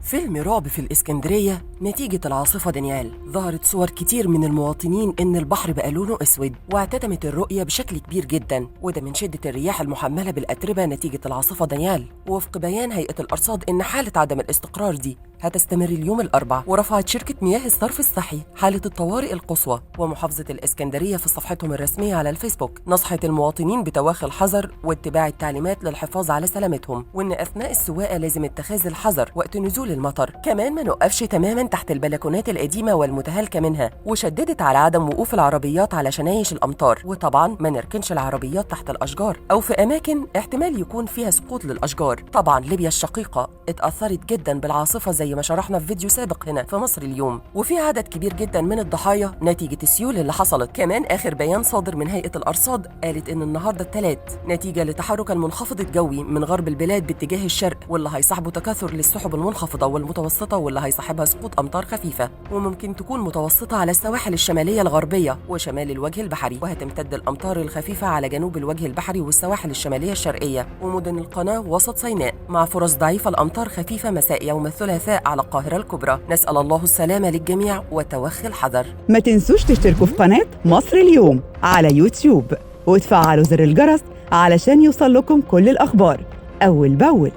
فيلم رعب في الإسكندرية نتيجة العاصفة دانيال. ظهرت صور كتير من المواطنين إن البحر بقى لونه أسود واعتدمت الرؤية بشكل كبير جدا، وده من شدة الرياح المحملة بالأتربة نتيجة العاصفة دانيال. ووفق بيان هيئة الأرصاد إن حالة عدم الاستقرار دي هتستمر اليوم الأربع. ورفعت شركة مياه الصرف الصحي حالة الطوارئ القصوى، ومحافظة الإسكندرية في صفحتهم الرسمية على الفيسبوك نصحت المواطنين بتواخي الحذر واتباع التعليمات للحفاظ على سلامتهم، وإن أثناء السواقة لازم اتخاذ الحذر وقت نزول المطر، كمان ما نوقفش تماما تحت البلكونات القديمة والمتهالكة منها، وشددت على عدم وقوف العربيات على شنايش الأمطار، وطبعا ما نركنش العربيات تحت الأشجار أو في أماكن احتمال يكون فيها سقوط للأشجار. طبعا ليبيا الشقيقة اتأثرت جدا بالعاصفة زي ما شرحنا في فيديو سابق هنا في مصر اليوم، وفي عدد كبير جدا من الضحايا نتيجة السيول اللي حصلت. كمان آخر بيان صادر من هيئة الأرصاد قالت إن النهاردة الثلاث نتيجة لتحرك المنخفض الجوي من غرب البلاد باتجاه الشرق، واللي هيصاحبه تكاثر للسحب المنخفضة والمتوسطة، واللي هيصاحبها سقوط أمطار خفيفة وممكن تكون متوسطة على السواحل الشمالية الغربية وشمال الوجه البحري، وهتمتد الأمطار الخفيفة على جنوب الوجه البحري والسواحل الشمالية الشرقية ومدن القناة وسط سيناء، مع فرص ضعيفة لأمطار خفيفة مساء يوم الثلاثاء على القاهرة الكبرى. نسأل الله السلامة للجميع وتوخي الحذر. ما تنسوش تشتركوا في قناة مصر اليوم على يوتيوب وتفعلوا زر الجرس علشان يوصل لكم كل الأخبار أول بأول.